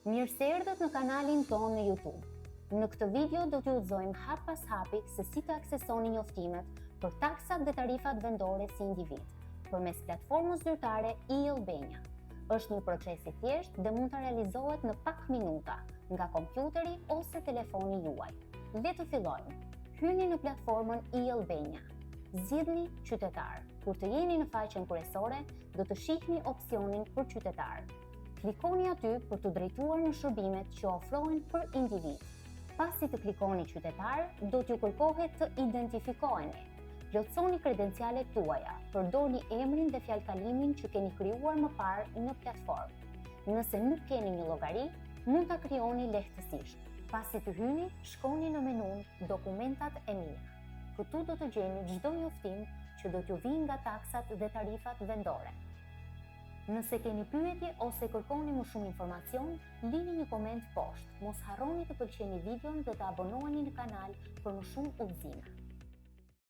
Mirë se erdhët në kanalin tonë në YouTube. Në këtë video do t'ju udhëzojmë hap pas hapi se si të aksesoni njoftimet për taksat dhe tarifat vendore si individ, përmes platformës zyrtare e-Albania. Është një proces i thjeshtë dhe mund të realizohet në pak minuta nga kompjuteri ose telefoni juaj. Le të fillojmë. Hyni në platformën e-Albania. Zgjidhni qytetar. Kur të jeni në faqen kryesore, do të shihni opsionin për qytetar. Klikoni aty për të drejtuar në shërbimet që ofrohen për individ. Pasi të klikoni qytetar, do t'ju kërkohet të identifikoheni. Plotësoni kredencialet tuaja, përdorni emrin dhe fjalëkalimin që keni krijuar më parë në platformë. Nëse nuk keni një llogari, mund ta krijoni lehtësisht. Pasi të hyni, shkoni në menun Dokumentat e mia. Këtu do të gjeni çdo njoftim që do t'ju vijë nga taksat dhe tarifat vendore. Nëse keni pyetje ose kërkoni më shumë informacion, lini një koment poshtë. Mos harroni të pëlqeni videon dhe të abonoheni në kanal për më shumë udhëzime.